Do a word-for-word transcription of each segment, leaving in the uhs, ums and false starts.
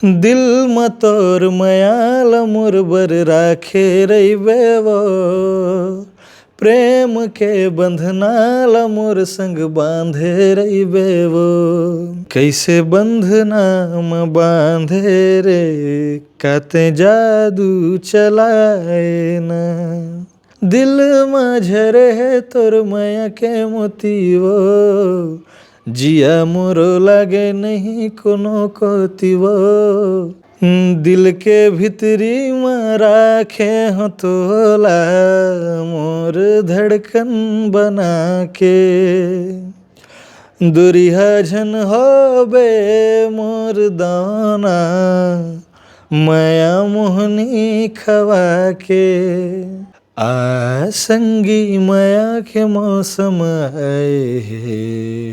दिल म तोर मया ल मोर बर राखे रहिबे वो, प्रेम के बंधना ल मोर संग बांधे रहिबे वो। कइसे बंधना म बांधे रे, का तैं जादू चलाए ना। दिल म झरे हे तोर मया के मोती वो, जिया मोरो लागे नहीं कोनो कोती वो। दिल के भीतरी म राखे हो तोला, मोर धड़कन बना के। दुरिहा झन होबे मोर दाना, मया मोहनी खवा के। आ संगी मया के मौसम आए हे,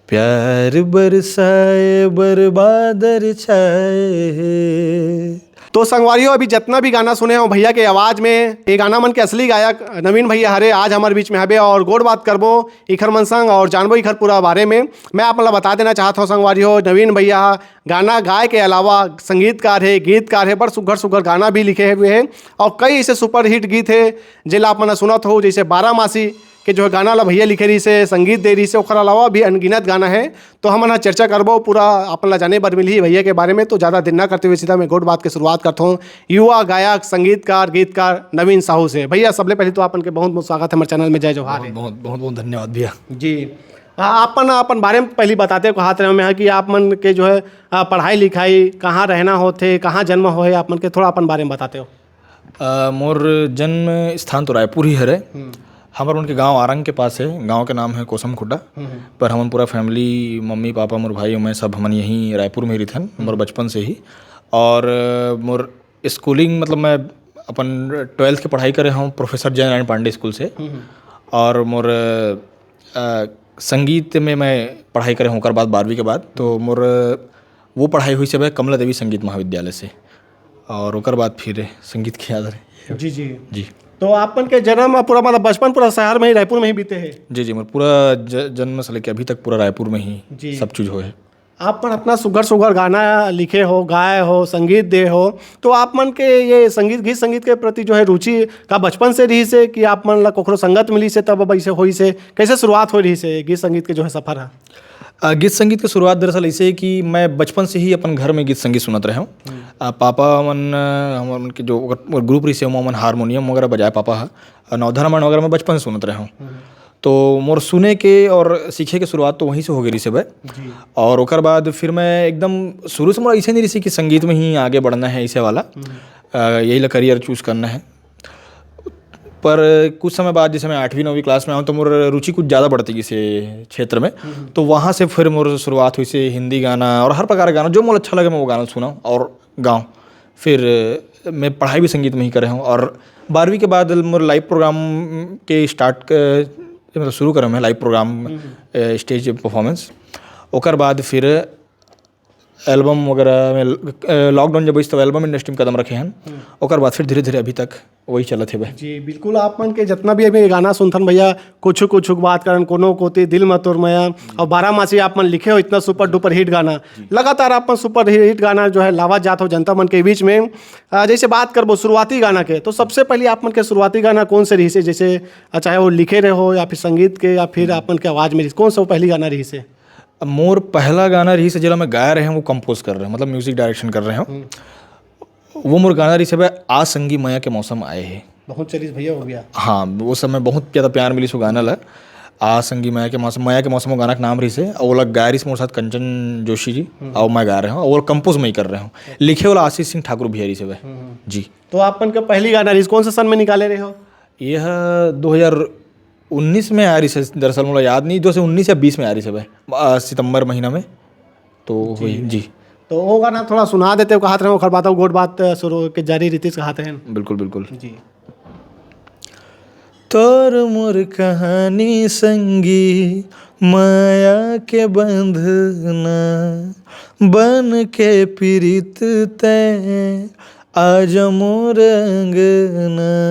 प्यार बरसाए बर बादर छाए हे। तो संगवारियों, अभी जितना भी गाना सुने हो भैया के आवाज में, ये गाना मन के असली गायक नवीन भैया हरे आज हमारे बीच में हबे और गोठ बात करबो इखर मन संग और जानबो इखर पूरा बारे में। मैं आप मन ला बता देना चाहत हूँ संगवारी हो, नवीन भैया गाना गाए के अलावा संगीतकार है, गीतकार है, बड़ सुघर सुघर गाना भी लिखे हुए हैं और कई ऐसे सुपरहिट गीत है जेला आप मन सुनत हो, जैसे बारामासी के जो है गाना ला भैया लिखे रहिस हे, संगीत दे रहिस हे, ओखर अलावा भी अनगिनत गाना है। तो हमन ह चर्चा करबो पूरा, अपन ला जाने बर मिलही भैया के बारे में। तो ज्यादा देर ना करते हुए सीधा मैं गोठ बात के शुरुआत करता हूँ युवा गायक, संगीतकार, गीतकार नवीन साहू से। भैया, सबले पहले तो आप मन के बहुत बहुत स्वागत है हमारे चैनल में। जय जोहार बहुत है। बहुत बहुत बहुत धन्यवाद भैया। जी। आ, आप मन अपन बारे में पहली बताते हो, कहात रहे मैं कि आप मन के जो है, आ, पढ़ाई लिखाई, कहाँ रहना होथे, कहाँ जन्म होए, आप मन के थोड़ा अपन बारे में बताते हो। अ, मोर जन्म स्थान तो रायपुर ही हरे। हम्म। हमर मन के गांव आरंग के पास है। गांव के नाम है कोसम खुड्डा। हम्म, हम्म। पर हमन पूरा फैमिली, मम्मी पापा, मोर भाई, मैं, सब हमन यहीं रायपुर में ही रहिथन, मोर हम्म। बचपन से ही। और अ, मोर स्कूलिंग, मतलब, मैं अपन ट्वेल्थ के पढ़ाई करे हूँ प्रोफेसर जय नारायण पांडे स्कूल से। हम्म, हम्म। और मोर अ, संगीत में मैं पढ़ाई करे हूँ ओकर बाद, बारहवीं के बाद। तो मोर वो पढ़ाई हुई से भाई कमला देवी संगीत महाविद्यालय से, और ओकर बाद फिर संगीत के याद रहे। जी, जी। जी। तो आप मन के जन्म पूरा, मतलब, बचपन पूरा शहर में ही, रायपुर में ही बीते है? जी, जी, मोर पूरा ज-, जन्म से लेके अभी तक पूरा रायपुर में ही जी। सब चीज होए है। आप मन इतना सुघर सुघर गाना लिखे हो, गाए हो, संगीत दे हो, तो आप मन के ये संगीत, गीत संगीत के प्रति जो है रुचि का बचपन से रहिस हे कि आप मन ला कोखरो संगत मिलिस हे तब अब ऐसे होइस हे? कैसे शुरुआत हो रहिस हे गीत संगीत के जो है सफर है? अ, गीत संगीत के शुरुआत दरअसल ऐसे है कि मैं बचपन से ही अपन घर में गीत संगीत सुनत रहे हूँ। हम्म। अ, पापा मन, अ, हमर मन के जो ओकर ग्रुप रहिस हे, ओमा मन हारमोनियम वगैरह बजाए पापा ह, अ, नवधा रामायण वगैरह मैं बचपन से सुनत रहे हूँ। हम्म। तो मोर सुने के और सीखे के शुरुआत तो वहीं से हो गई रहिस हे भाई। जी। और ओकर बाद फिर मैं एकदम शुरू से मोर ऐसे नहीं रहिस हे कि संगीत में ही आगे बढ़ना है, ऐसे वाला। हम्म। अ, यही ला करियर चूज करना है। पर कुछ समय बाद, जैसे मैं आठवीं नौवीं क्लास में आऊँ, तो मोर रुचि कुछ ज़्यादा बढ़ती गई से क्षेत्र में। हम्म। तो वहाँ से फिर मोर शुरुआत हुई से हिंदी गाना और हर प्रकार के गाना, जो मोला अच्छा लगे, मैं वो गाना सुना और गाऊँ। फिर मैं पढ़ाई भी संगीत में ही करे हूँ और बारहवीं के बाद मोर लाइव प्रोग्राम के स्टार्ट, मतलब, शुरू करे मैं लाइव प्रोग्राम, हम्म। अ, स्टेज परफॉर्मेंस। ओकर बाद फिर एल्बम वगैरह में, अ, लॉकडाउन जब होइस, तब एल्बम इंडस्ट्री में कदम रखे हन। हम्म। ओकर बाद फिर धीरे-धीरे अभी तक वही चलत हेबे। जी, बिल्कुल, आप मन के जितना भी अभी गाना सुनथन भैया, कुछु कुछु बात करन, कोनो कोती दिल म तोर मया, जी। और बारामासी आप मन लिखे हो, इतना सुपर डुपर हिट गाना। जी। लगातार आप मन सुपर हिट गाना जो है लावत जात हो जनता मन के बीच में। अ, जैसे बात करबो शुरुआती गाना के, तो सबसे पहले आप मन के शुरुआती गाना कौन से रहिस हे? जैसे, अ, चाहे वो लिखे रहे हो या फिर संगीत के या फिर हम्म। आप मन के आवाज में रहिस, कौन सा वो पहली गाना रहिस हे? अब मोर पहला गाना रहिस हे, जेला मैं गाए रहे हूँ, वो कंपोज कर रहे हूँ, मतलब, म्यूजिक डायरेक्शन कर रहे हूँ। हम्म। वो मोर गाना रहिस हे, आ संगी मया के मौसम आए हे। बहुत चलिस भैया हो गया। हाँ, वो समय बहुत ज़्यादा प्यार मिलिस वो गाना ला। आ संगी मया के मौसम, मया के मौसम वो गाना के नाम रहिस हे, और वो ला गाए रहिस मोर साथ कंचन जोशी जी, हम्म। और मैं गा रहे हूँ, और वो कंपोज मैं ही कर रहे हूँ। लिखे वाला आशीष सिंह ठाकुर भैया रहिस हे भाई। हम्म, हम्म। जी। तो आप मन का पहली गाना रहिस, कौन सा सन में निकाले रहे हो? यह दो हज़ार उन्नीस में आ रहिस हे, दरअसल मोला याद नहीं, दो हज़ार उन्नीस या बीस में आ रहिस हे भाई, आ, सितंबर महीना में। तो जी। वही, जी। तो वो गाना थोड़ा सुना देते हो, कहात रहे हो, ओखर बाद गोठ बात शुरू के जारी रहितिस, कहात रहे हैं। बिल्कुल, बिल्कुल। जी। तोर मोर कहानी संगी, माया के बंधना, बन के पीरित तैं आज मोर अंगना।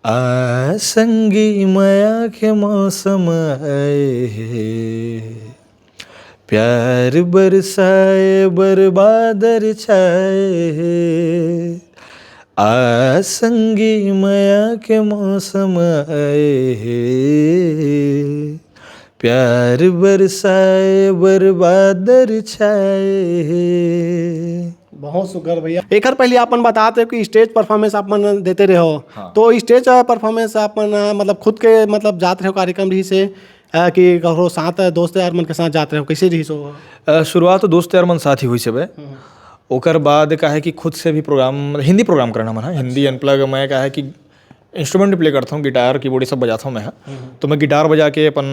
आ संगी, मया के मौसम आए हे, प्यार बरसाए बर बादर छाए हे, आ संगी मया के मौसम आए हे। प्यार बरसाए बर बादर छाए हे। बहुत सुघर भैया। एकर पहले आप मन बतात रहे हो कि stage performance आप मन देते रहे हो। हाँ। तो stage performance आप मन, मतलब, खुद के, मतलब, जात रहे हो कार्यक्रम रहिसे, अ, कि ककरो साथ, दोस्त यार मन के साथ जात रहे हो, कइसे रहिस हो? अ, शुरुआत तो दोस्त यार मन साथ ही होइस हवय। हम्म। ओकर बाद का है कि खुद से भी program, हिंदी program करना मन है, हिंदी unplug। मैं का है कि instrument play करता हूँ, guitar, keyboard, ये सब बजाता हूँ मैं ह। हम्म। तो मैं guitar बजा के अपन,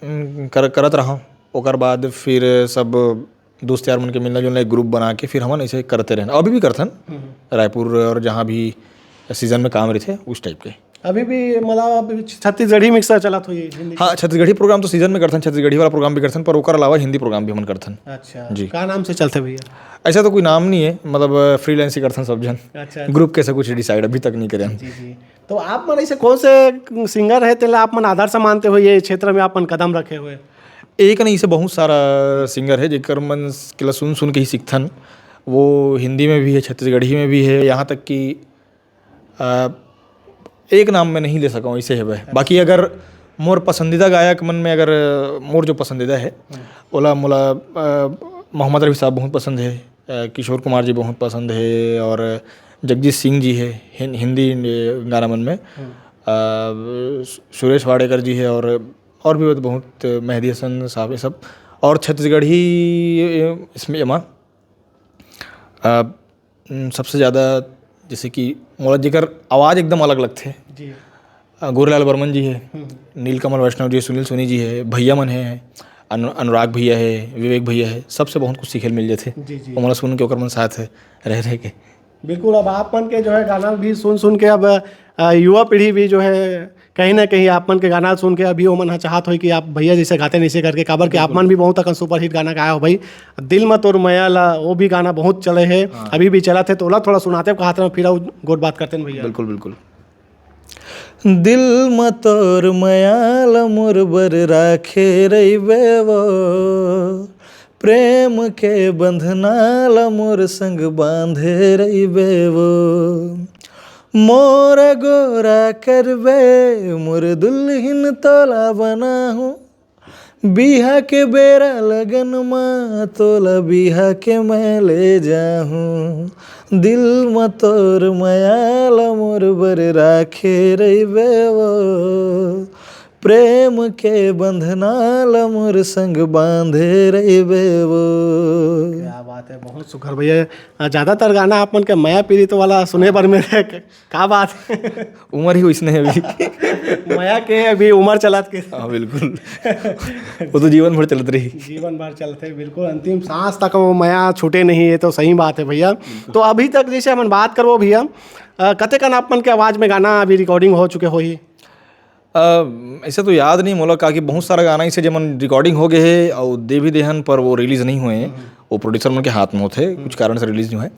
उम, कर-, करत रहा हूँ। ओकर बाद फिर सब दोस्त यार मन के मिलना जुलना, एक group बना के फिर हमन ऐसे करते रहना, अभी भी करथन। हम्म। रायपुर और जहाँ भी season में काम रहिथे, उस type के। अभी भी, मतलब, अभी छत्तीसगढ़ी mix चलत होही हिंदी? हाँ, छत्तीसगढ़ी program तो season में करथन, छत्तीसगढ़ी वाला program भी करथन, पर ओकर अलावा हिंदी program भी हमन करथन। अच्छा, जी। का नाम से चलथे भैया? ऐसा तो कोई नाम नहीं है, मतलब, freelance ही करथन सब झन। अच्छा। Group कैसे कुछ decide अभी तक नहीं करे हन। जी, जी। तो आप मन ऐसे कौन से singer है, तेला आप मन आदर्श मानते हो, ये क्षेत्र में आप मन कदम रखे हुए? एक नहीं, ऐसे बहुत सारा singer है, जेकर मन के ला सुन, सुन के ही सीखथन। वो हिंदी में भी है, छत्तीसगढ़ी में भी है, यहाँ तक कि, अ, एक नाम मैं नहीं ले सकूँ, ऐसे है वह। बाकी अगर मोर पसंदीदा गायक मन में अगर मोर जो पसंदीदा है, हम्म। ओला मोला, अ, मोहम्मद रफ़ी साहब बहुत पसंद है, अ, किशोर कुमार जी बहुत पसंद है और जगजीत सिंह जी है हिं-, हिंदी गाना मन में। हम्म। अ, सु-, सुरेश वाडेकर जी है और, और भी बहुत, बहुत मेहदी हसन साहब, ये सब। और छत्तीसगढ़ी, अ, इसमें एमा, अ, उम, सबसे ज़्यादा जैसे कि मोला जेकर आवाज़ एकदम अलग लगथे, जी। अ, गोरेलाल बर्मन जी है, हम्म। नीलकमल वैष्णव जी, सुनील सोनी जी है, भैया मन है, अनु-, अनुराग भैया है, विवेक भैया है, सबसे बहुत कुछ सीखे ल मिल जाथे। जी, जी। ओमन ला सुन के ओकर मन साथ रह, रह के। बिल्कुल, अब आप मन के जो है गाना भी सुन, सुन के अब, अ, युवा पीढ़ी भी जो है कहीं ना कहीं आप मन के गाना सुन के अभी ओमन ह चाहत होही कि आप भैया जैसे गाते नहीं से करके, काबर कि आप बिल्कुल। मन भी बहुत अकन superhit गाना गाए हो भाई। दिल म तोर मया ला, वो भी गाना बहुत चले है, हाँ। अभी भी चलत है, तो ओला थोड़ा सुनाते कहात रहा, फिर अउ गोठ बात करते हैं भैया। बिल्कुल, बिल्कुल। दिल म तोर मया ल मोर बर राखे रहिबे वो, प्रेम के बंधना ल मोर संग बांधे रहिबे वो। मोर गोरा करबे, मोर दुल्हिन तोला बनाहूँ, बिहा के बेरा लगन मा तोला बिहा के मैं ले जाहूँ। दिल म तोर मया ल मोर बर राखे रहिबे वो, प्रेम के बंधना ल मोर संग बांधे रहिबे वो। क्या बात है, बहुत सुघर भैया। आ, ज़्यादातर गाना आप मन के मया पीड़ित वाला सुने बर मिले। का बात? उम्र ही वैसने है अभी। मया के अभी उम्र चलत के। हाँ, बिल्कुल। वो तो जीवन भर चलत रही। जीवन भर चलते, बिल्कुल, अंतिम सांस तक वो मया छूटे नहीं, ये तो सही बात है भैया। तो अभी तक जैसे हमन बात करबो भैया, अ, कतेकन आप मन के आवाज़ में गाना अभी recording हो चुके होही? अ, ऐसे तो याद नहीं मोला, काकि बहुत सारा गाना ऐसे जेमन recording हो गए हे अउ दे भी देहन, पर वो release नहीं हुए हैं। हम्म। वो producer मन के हाथ में होथे, हम्म। कुछ कारण से release नहीं हुए।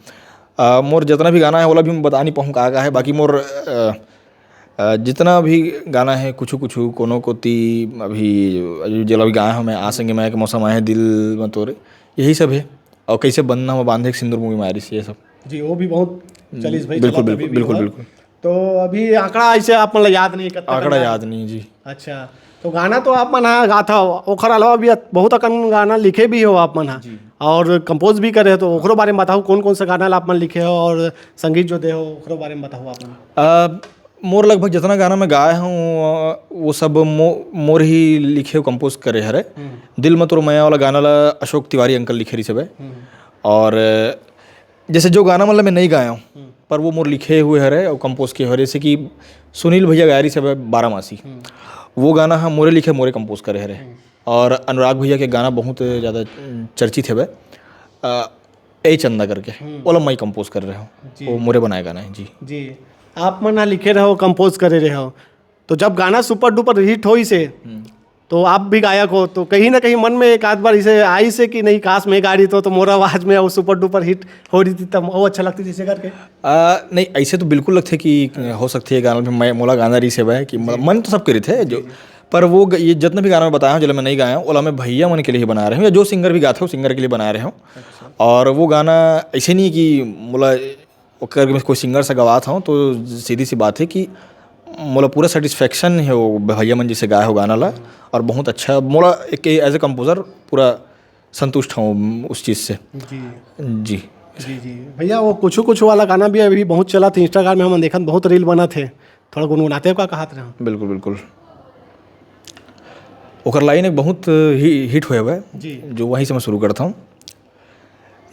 अ, मोर जितना भी गाना है, ओला भी मैं बता नहीं पाहूँ का का है, बाकी मोर, अ, अ, जितना भी गाना है, कुछु कुछु, कोनो कोती, अभी, अभी जेला भी गाए हँव मैं, आ संगी मया के मौसम आए है, दिल म तोरे, यही सब है। और कैसे बंधना हुआ बांधे एक सिंदूर movie में आ रही है, ये सब। जी, वो भी बहुत हम्म, चलिस भाई, बिल्कुल, चलत अभी बिल्कुल, भी बिल्कुल, हुआ। बिल्कुल। तो अभी आंकड़ा ऐसे आप मन ला याद नहीं, कतका आंकड़ा गाना? याद नहीं, जी। अच्छा, तो गाना तो आप मन ह गात हव, ओखर अलावा भी बहुत अकन गाना लिखे भी हो आप मन ह, जी। और compose भी करे हो, तो ओकरो बारे में बताओ, कौन कौन सा गाना ला आप मन लिखे हो और संगीत जो दे हो, ओकरो बारे में बताओ आप मन। अ, मोर लगभग जितना गाना मैं गाए हूँ, अ, वो सब मो-, मोर ही लिखे, compose करे हरे। हम्म। दिल म तोर मया वाला गाना ला अशोक तिवारी uncle लिखे रहिस हवे। हम्म। और जैसे जो गाना मतलब मैं नहीं गाया हूँ, हम्म। पर वो मोर लिखे हुए हरे और compose किए हरे, जैसे कि सुनील भैया गाय रहिस हवे बारामासी, हम्म। वो गाना ह मोरे लिखे, मोरे compose करे हरे। हम्म। और अनुराग भैया के गाना बहुत ज़्यादा चर्चित हवे, अ, ए चंदा करके, हम्म। ओला मैं compose करे रहे हूँ, जी। वो मोरे बनाए गाना है जी। जी, आप मन ह लिखे रहो, compose करे रहे हो, तो जब गाना super duper hit होइस हे, हम्म। तो आप भी गायक हो, तो कहीं ना कहीं मन में एक आध बार इसे आइस हे कि नहीं, काश मैं गा रही तो, तो मोर आवाज में वो super duper hit हो रही थी, तब वो अच्छा लगती थी इसे करके? आ, नहीं, ऐसे तो बिल्कुल लगथे कि हो सकथे ये गाना भी मैं, मोला गाना रहिस हवे कि मतलब जी। मन तो सबके रहिथे, जो जी, जी। पर वो ग-, ये जितना भी गाना मैं बताया हूँ, जो मैं नहीं गाया हूँ, ओला मैं भैया मन के लिए ही बना रहे हूँ, या जो सिंगर भी गाते हो, सिंगर के लिए बना रहे हूँ। अच्छा। और वो गाना ऐसे नहीं कि मोला ओकर में कोई सिंगर से गवात हूँ, तो सीधी सी बात है कि मोला पूरा सेटिस्फेक्शन है वो भैया मन जैसे गाए हो गाना ला। और बहुत अच्छा, मोला एक एज ए कंपोजर पूरा संतुष्ट हूँ उस चीज़ से। जी। जी। जी, जी। भैया, वो कुछू कुछू वाला गाना भी अभी बहुत चलत हे, Instagram में हमन देखत, बहुत रील बनत हे। थोड़ा गुनगुनाते हो का, कहत रहे हो? बिल्कुल, बिल्कुल। ओकर लाइन एक बहुत ही हिट हुए हुआ है, जी। जो वहीं से मैं शुरू करता हूँ।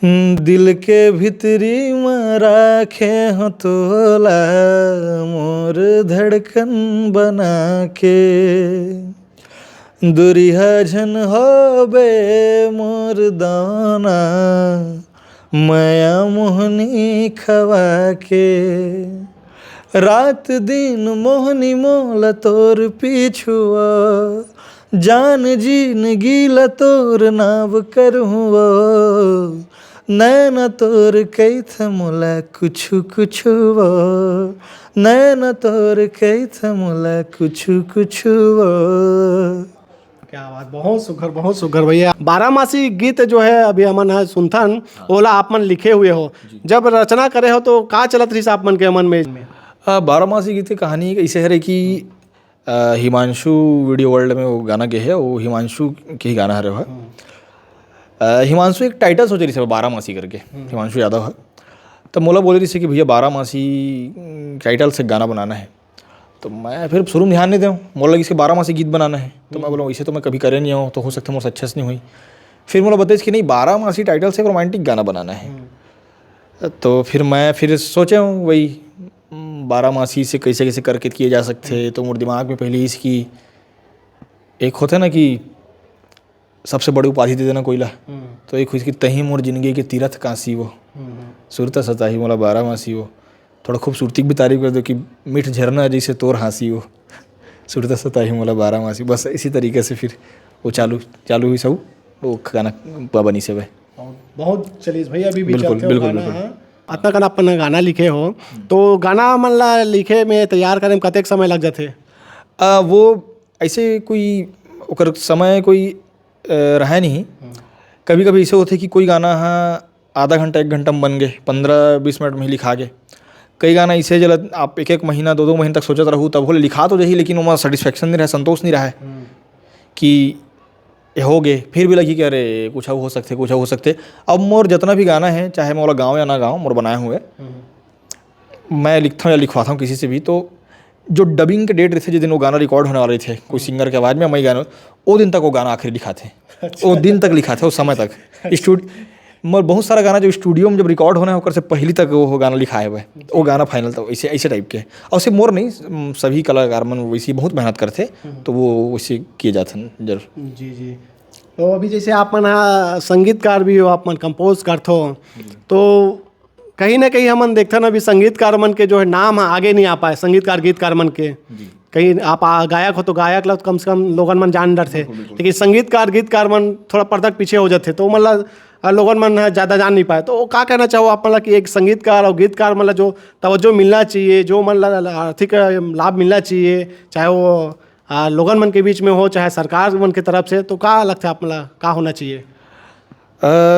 "हम्म, दिल के भीतरी में राखे हो तोला, मोर धड़कन बना के, दुरिहा झन होबे मोर दाना, मया मोहनी खवा के। रात दिन मोहनी मोला तोर पीछुआ, जान जिनगी ला तोर नाव करहुआ। नैना तोर कहिथे मोला कुछु कुछु वो, नैना तोर कहिथे मोला कुछु कुछु वो।" क्या बात, बहुत सुघर, बहुत सुघर भैया। बारामासी गीत जो है अभी हमन ह सुनथन, हाँ। ओला आप मन लिखे हुए हो। जी। जब रचना करे हो तो का चलत रहिस आप मन के मन में? आ, बारामासी गीत के कहानी ऐसे हरे कि, आ, हिमांशु वीडियो वर्ल्ड में वो गाना गे हे, वो हिमांशु के ही गाना हरे वो। हम्म। आ, हिमांशु एक टाइटल सोचे रहिस हे बारामासी करके, हम्म। हिमांशु यादव है। तो मोला बोले रहिस हे कि भैया बारामासी, उम, टाइटल से गाना बनाना है। तो मैं फिर शुरू में ध्यान नहीं दें, मोला लगिस कि बारामासी गीत बनाना है। तो मैं हम्म। बोला, "वैसे तो मैं कभी करे नहीं हूँ, तो हो सकता है मोर से अच्छा से नहीं हुई।" फिर मोला बताइस कि नहीं, बारामासी टाइटल से एक रोमांटिक गाना बनाना है। हम्म। तो फिर मैं फिर सोचे हूँ वही, उम, बारामासी से कैसे कैसे करके किए जा सकते हैं। तो मोर दिमाग में पहले ही कि एक होता है ना कि सबसे बड़ी उपाधि दे देना कोई ला। हम्म। तो एक होइस कि "तहीं मोर जिंदगी के तीरथ काशी वो, हम्म, हम्म। सुरता सताही मोला बारामासी वो।" थोड़ा खूबसूरती की भी तारीफ कर दो कि "मीठ झरना जैसे तोर हाँसी वो, सुरता सताही मोला बारामासी।" बस इसी तरीके से फिर वो चालू, चालू हुई सब, वो गाना बनिस हे भाई। बहुत, बहुत चलिस भैया, अभी भी बिल्कुल, चलथे वो बिल्कुल, गाना, बिल्कुल। हाँ। अतना कन अपन गाना लिखे हो, हम्म। तो गाना मन ला लिखे में, तैयार करे में कतेक समय लग जाथे? आ, वो ऐसे कोई ओकर समय कोई अ, रहय नहीं। हम्म। कभी-कभी ऐसे होथे कि कोई गाना ह आधा घंटा, एक घंटा में बन गे, पन्द्रह बीस मिनट में ही लिखा गे। कई गाना ऐसे जेला आप एक-एक महीना, दो-दो महीना तक सोचत रहू, तब होले लिखा तो जाही, लेकिन ओमा सेटिस्फेक्शन नहीं रहय, संतोष नहीं रहय हम्म। कि ये हो गे, फिर भी लगी कि अरे, कुछ अउ हो सकथे, कुछ अउ हो सकथे। अब मोर जितना भी गाना है, चाहे मैं ओला गाँव या ना गाँव, मोर बनाए हुए, हम्म। मैं लिखता हूँ या लिखवाता हूँ किसी से भी, तो जो डबिंग के डेट रहिथे, जिस दिन वो गाना रिकॉर्ड होने वाला रहिथे, कोई सिंगर के आवाज़ में, मैं गाना, वो दिन तक वो गाना आखिरी लिखाथे। अच्छा। वो दिन तक लिखाथे, उस समय तक। स्टूड-, मोर बहुत सारा गाना जो स्टूडियो में जब रिकॉर्ड होना है, ओकर से पहले तक वो गाना लिखाए हुए, वो गाना फाइनल तक, ऐसे, ऐसे टाइप के। और सिर्फ मोर नहीं, सभी कलाकार मन वैसे ही बहुत मेहनत करथे, हम्म। तो वो वैसे किए जाथे जरूर। जी, जी। तो अभी जैसे आप मन ह संगीतकार भी हो, आप मन कंपोज करथो, हम्म। तो कहीं ना कहीं हमन देखथन अभी संगीतकार मन के जो है नाम ह आगे नहीं आ पाए, संगीतकार गीतकार मन के। जी। कहीं आप आ, गायक हो तो गायक ला कम से कम लोगन मन जान डरथे, बिल्कुल, बिल्कुल। लेकिन संगीतकार गीतकार मन थोड़ा पर्दा के पीछे हो जाथे, तो मतलब, अ, लोगन मन ह ज्यादा जान नहीं पाए। तो वो का कहना चाहो आप मन ला कि एक संगीतकार और गीतकार मन ला जो तवज्जो मिलना चाहिए, जो मन ला, ला आर्थिक, अ, लाभ मिलना चाहिए, चाहे वो, अ, लोगन मन के बीच में हो, चाहे सरकार मन के तरफ से, तो का लगथे आप मन ला का होना चाहिए? अ,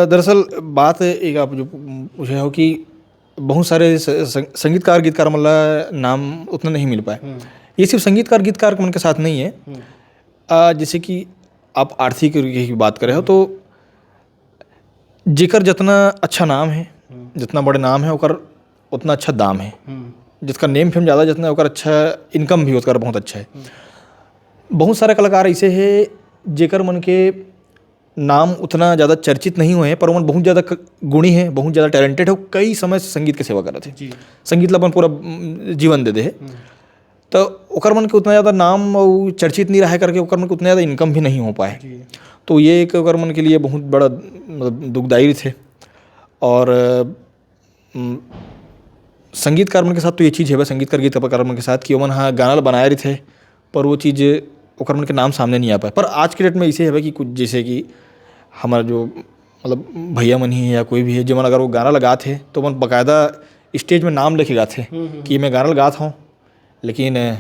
दरअसल बात एक आप जो पूछे हो कि बहुत सारे स-, सं-, संगीतकार, गीतकार मन ला नाम उतना नहीं मिल पाए। हम्म। ये सिर्फ संगीतकार, गीतकार मन के साथ नहीं है। हम्म। अ, जैसे कि आप आर्थिक रूप की बात करे हो, हम्म। तो जेकर जितना अच्छा नाम है, हम्म। जितना बड़े नाम है, ओकर उतना अच्छा दाम है। हम्म। जिसका नेम फेम ज़्यादा, जितना ओकर अच्छा इनकम भी ओकर बहुत अच्छा है। हम्म। बहुत सारे कलाकार ऐसे हैं, जेकर मन के नाम उतना ज़्यादा चर्चित नहीं हुए हैं, पर ओमन बहुत ज़्यादा क-, गुणी हैं, बहुत ज़्यादा टैलेंटेड है, कई समय से संगीत के सेवा करत हे। जी। संगीत ला अपन पूरा, उम, जीवन दे दे हे। हम्म। तो ओकर मन के उतना ज़्यादा नाम अउ चर्चित नहीं रहा है करके ओकर मन के उतना ज़्यादा इनकम भी नहीं हो पाए। जी। तो ये एक ओकर मन के लिए बहुत बड़ा, मतलब, दुखदाई थे। और उम, संगीतकार मन के साथ तो ये चीज़ हवय, संगीतकार गीतकार मन के साथ कि ओमन ह गाना ल बनाए रहिथे, पर वो चीज़ ओकर मन के नाम सामने नहीं आ पाए। पर आज के डेट में इसे हवय कि कुछ जैसे कि हमारा जो, मतलब, भैया मन ही है या कोई भी है, जेमन अगर वो गाना ल गात हे, तो ओमन बाकायदा स्टेज में नाम लेके गाथे हम्म, हम्म, कि हम्म। मैं गाना ल गात हूँ, लेकिन, अ,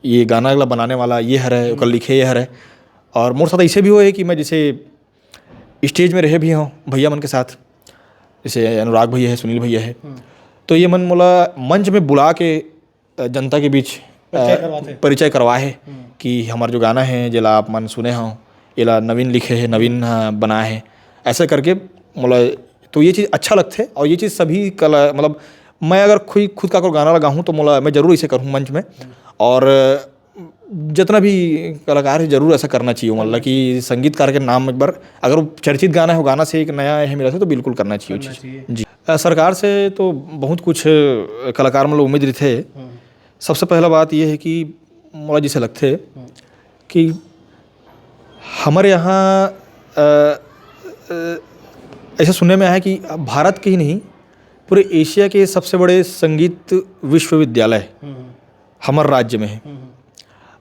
ये गाना ला बनाने वाला ये हरे, ओकर लिखे ये हरे। और मोर साथ ऐसे भी होए कि मैं जैसे stage में रहे भी हूँ भैया मन के साथ, जैसे अनुराग भैया है, सुनील भैया है, तो ये मन मोला मंच में बुला के, अ, जनता के बीच, अ, परिचय करवाथे। परिचय करवा है कि हमार जो गाना है, जेला आप मन सुने हो, एला नवीन लिखे है, नवीन, अ, बनाए है, ऐसा करके मोला तो ये चीज़ अच्छा लगथे। और ये चीज़ सभी कला, मतलब, मैं अगर खुद, खुद का कोई गाना लगाहूँ तो मोला, मैं जरूर इसे करूँ मंच में। और जितना भी कलाकार है, जरूर ऐसा करना चाहिए, मतलब कि संगीतकार के नाम एक बार, अगर वो चर्चित गाना है, वो गाना से एक नया है मिला था, तो बिल्कुल करना चाहिए वो करना चीज़। चाहिए। जी। अ, सरकार से तो बहुत कुछ, अ, कलाकार मन ल उम्मीद रहिथे। सबसे पहला बात ये है कि मोला जैसे लगथे कि हमारे यहाँ, अ, अ, ऐसा सुनने में आया है कि भारत के ही नहीं, पूरे एशिया के सबसे बड़े संगीत विश्वविद्यालय हमारे राज्य में है।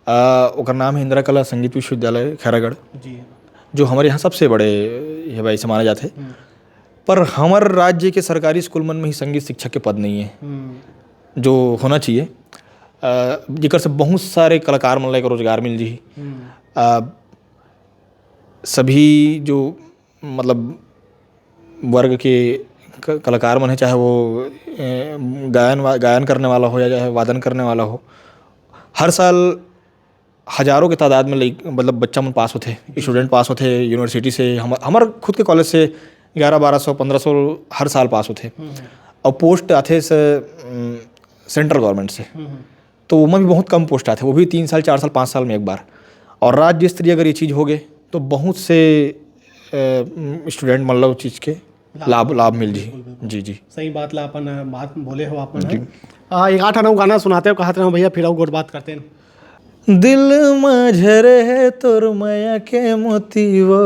अ, ओकर नाम है इंदिरा कला संगीत विश्वविद्यालय खैरागढ़, जी। जो हमारे यहाँ सबसे बड़े ये भाई से माना जाते हैं। पर हमारे राज्य के सरकारी स्कूल मन में ही संगीत शिक्षक के पद नहीं है, जो होना चाहिए, अ, जेकर से बहुत सारे कलाकार मन ला एक रोजगार मिल जी। अ, सभी जो, मतलब, वर्ग के क-, कलाकार मन है, चाहे वो, ए, गायन वा-, गायन करने वाला हो या चाहे वादन करने वाला हो, हर साल हजारों के तादाद में लइक-, मतलब, बच्चा मन पास होथे, student पास होथे university से। हम, हमर खुद के college से ग्यारह बारह सौ, पन्द्रह सौ हर साल पास होथे। और post आथे से, अम, central government से, तो ओमा भी बहुत कम post आथे, वो भी तीन साल, चार साल, पाँच साल में एक बार। और राज्य स्तरीय अगर ये चीज़ हो गए, तो बहुत से, अ, student, मतलब, चीज़ के लाभ, लाभ मिल जी। बिल्कुल, बिल्कुल। जी, जी। सही बात ला अपन, अ, बात बोले हो अपन, जी। हैं। अ, एक आठ अउ गाना सुनाते हो, कहत रहे हो भैया, फिर अउ गोठ बात करते हैं। दिल म झरे हे तोर मया के मोती वो,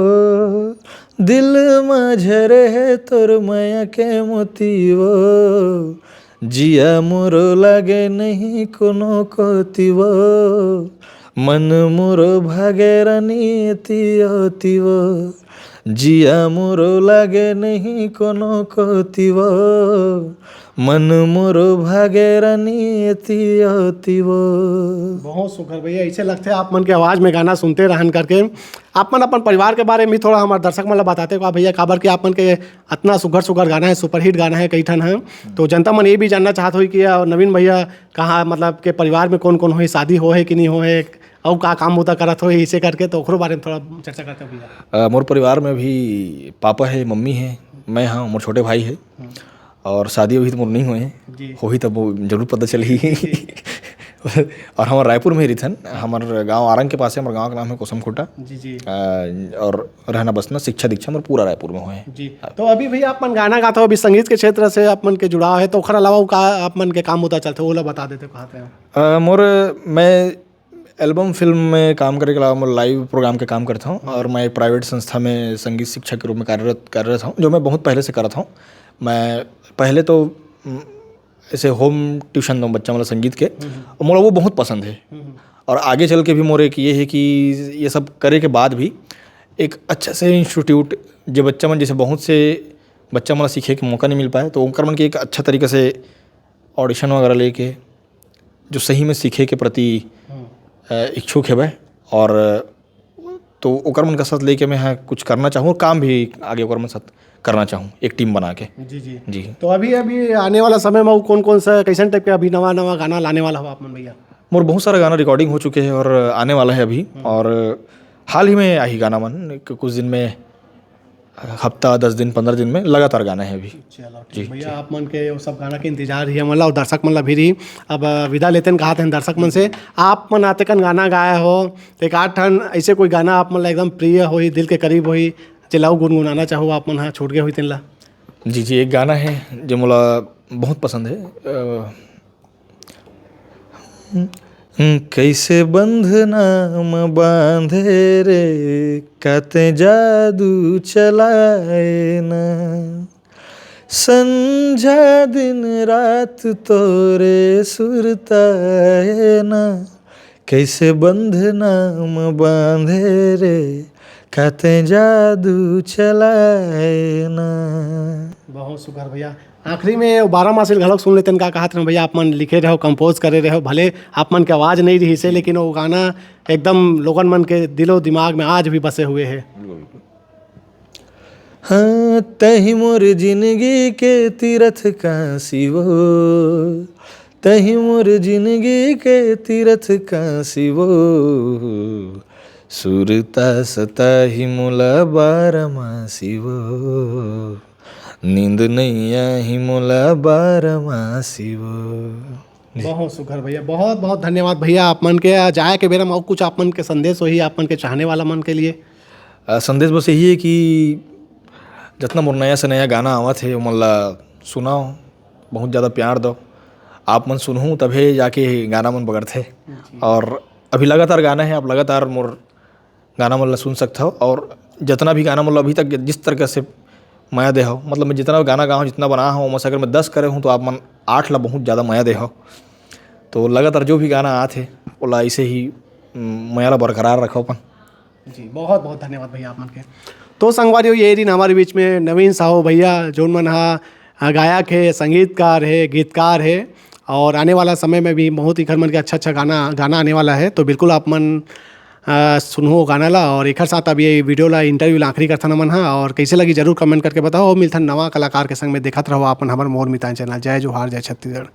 दिल म झरे हे तोर मया के मोती वो, जिया मोरो लागे नहीं कोनो कोती वो, मन मोरो भागे रानी एती ओती वो, जिया मोरो लागे नहीं कोनो कोती वो, मन मोरो भागे रानी एती ओती वो। बहुत सुघर भैया, ऐसे लगथे आप मन के आवाज़ में गाना सुनते रहन करके। आप मन अपन परिवार के बारे में भी थोड़ा हमारे दर्शक मन ला बताते का भैया, काबर कि आप मन के अतना सुघर सुघर गाना है, superhit गाना है, कई ठन है, तो जनता मन ये भी जानना चाहत होही कि, अ, नवीन भैया कहाँ, मतलब, के परिवार में कौन कौन होही, शादी हो है कि नहीं हो है, अउ का काम बुता करत होही, इसे करके तो ओकरो बारे में थोड़ा चर्चा करते भैया। अ, मोर परिवार में भी पापा है, मम्मी है, मैं हाँ, मोर छोटे भाई है। और शादी अभी तो मोर नहीं हुए हैं। जी। होही तब वो जरूर पता चलही। जी। और हमर रायपुर में ही रिथन, हमर गांव आरंग के पास है, हमर गांव का नाम है कोसम खुटा। जी, जी। आ, और रहना बसना, शिक्षा दीक्षा हमर पूरा रायपुर में हुए हैं। जी। तो अभी भैया आप मन गाना गात हो, अभी संगीत के क्षेत्र से आप मन के जुड़ाव है, तो ओखर अलावा का आप मन के काम होता चलते, वो ला बता देते, कहाँ पे हैं? आ, मोर, मैं album film में काम करे के अलावा मोर live program के काम करता हूँ और मैं एक private संस्था में संगीत शिक्षक के रूप में कार्यरत, कार्यरत हूँ, जो मैं बहुत पहले से करत हूँ। मैं पहले तो, उम, ऐसे home tuition दूँ बच्चा मन ला संगीत के, और मोला वो बहुत पसंद है। और आगे चल के भी मोर एक ये है कि ये सब करे के बाद भी एक अच्छा से institute, जो बच्चा मन, जैसे बहुत से बच्चा मन ला सीखे के मौका नहीं मिल पाए, तो ओकर मन के एक अच्छा तरीका से audition वगैरह लेके जो सही में सीखे के प्रति, अ, इच्छुक हेवय और तो ओकर मन का साथ लेके मैं ह कुछ करना चाहूँ और काम भी आगे ओकर मन साथ करना चाहूँ, एक team बना के। जी, जी। जी। तो अभी, अभी आने वाला समय में वो कौन, कौन सा, कैसन type के अभी नवा, नवा गाना लाने वाला हो आप मन भैया? मोर बहुत सारा गाना recording हो चुके हैं और आने वाला है अभी। और हाल ही में आही गाना मन, कु-, कुछ दिन में, हफ्ता, दस दिन, पन्द्रह दिन में लगातार गाना है अभी। चलो, ठीक जी, भैया, जी। आप मन के वो सब गाना के इंतजार ही हमन ला और दर्शक मन ला भी रही। अब, अ, विदा लेते हैं, कहा थे दर्शक मन से, आप मन आते कन गाना गाए हो, तो एक आध ठन ऐसे कोई गाना आप मन ला एकदम प्रिय होही, दिल के करीब होही, जेला अउ गुनगुनाना चाहो आप मन, हाँ, छूट गए होही तेन ला। जी, जी, एक गाना है जो मोला बहुत पसंद है। अ, कैसे बंधना म बांधे रे, काते जादू चलाए ना। संझा दिन रात तोरे सुरताए ना। कैसे बंधना म बांधे रे, कते जादू चलाए ना। बहुत सुघर भैया। आखिरी में बारह मासी ल घलोक सुन लेतेन, का कहत रहे भैया? आप मन लिखे रहो, कंपोज करे रहो, भले आप मन के आवाज नहीं रही से, लेकिन वो गाना एकदम लोगन मन के दिलो दिमाग में आज भी बसे हुए है। हाँ, तही मोर जिंदगी के तीरथ काशी वो, तही मोर जिंदगी के तीरथ काशी वो, सुरता सताही मोला बारमासी वो, नींद नैया ही मोला बारमासी वो। बहुत सुघर भैया, बहुत बहुत धन्यवाद भैया। आप मन के जाए के बेरा में और कुछ आप मन के संदेश होही आप मन के चाहने वाला मन के लिए? आ, संदेश बस यही है कि जितना मोर नया से नया गाना आवत है, ओमन ला सुनाओ, बहुत ज़्यादा प्यार दो। आप मन सुनहू तभे जाके गाना मन बगड़थे। और अभी लगातार गाना है, आप लगातार मोर गाना मन ला सुन सकथव। और जितना भी गाना मन ला अभी तक जिस तरीके से मया दे हो, मतलब मैं जितना भी गाना गाऊँ, जितना बना हूँ, ओमा से अगर मैं दस करे हूँ तो आप मन आठ ला बहुत ज़्यादा मया दे हो। तो लगातार जो भी गाना आत है, ओला ऐसे ही उम, मया ला बरकरार रखो अपन। जी, बहुत बहुत धन्यवाद भैया आप मन के। तो संगवारी हो, ये दिन हमारे बीच में नवीन साहू भैया, जोन मन हा आ, गायक है, संगीतकार है, गीतकार है, और आने वाला समय में भी बहुत ही घर मन के अच्छा अच्छा गाना गाना आने वाला है। तो बिल्कुल आप मन आ, सुनहो गाना ला। और एक साथ अब ये वीडियो ला, इंटरव्यू ला आखिरी करथन हमन हा। और कैसे लगी जरूर कमेंट करके बताओ। और मिलथन नवा कलाकार के संग में। देखत रहो आप मन हमर मोर मितान चैनल। जय जोहार, जय छत्तीसगढ़।